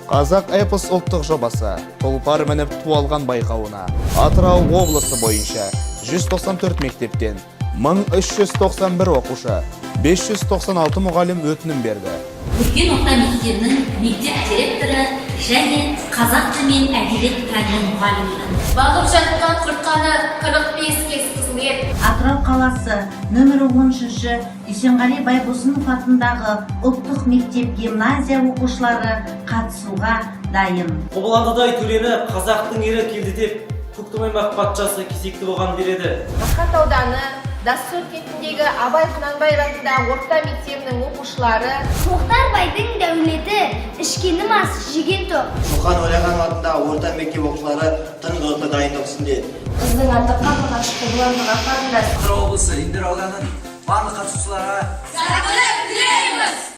Қазақ эпос ұлттық жобасы «Тұлпар мініп ту алған» байқауына Атырау облысы бойынша 194 мектептен 1391 оқушы, 596 мұғалім өтінім берді. Үлкен орта мектебінің мектеп директоры және қазақ тілі мен әдебиет пәнінің мұғалімімін. Бағып жатқан құртқаны 45 кез қызыл ет. Атырау қаласы, нөмірі 13-ші Дүйсенғали Байбосынов атындағы ұлттық мектеп гимназия оқушылары қатысуға дайын. Қобыландыдай төрені, қазақтың ері келді деп, Көктем аймақ патшасы кезекті болған береді. Мақат ауданы, Доссор кентіндегі Абай Құнанбаев атындағы орта мектебінің оқушылары. Тоқтар байдың дәулеті, ішкені мас, жеген тоқ. Шоқан Уәлиханов атындағы орта мектеп оқушылары тыңғылықты дайындық үстінде. Қыздың аты Қарлығаш, Қобыландыға қарындас. Атырау облысы, Индер ауданының барлық қатысушыларға Сәттілік!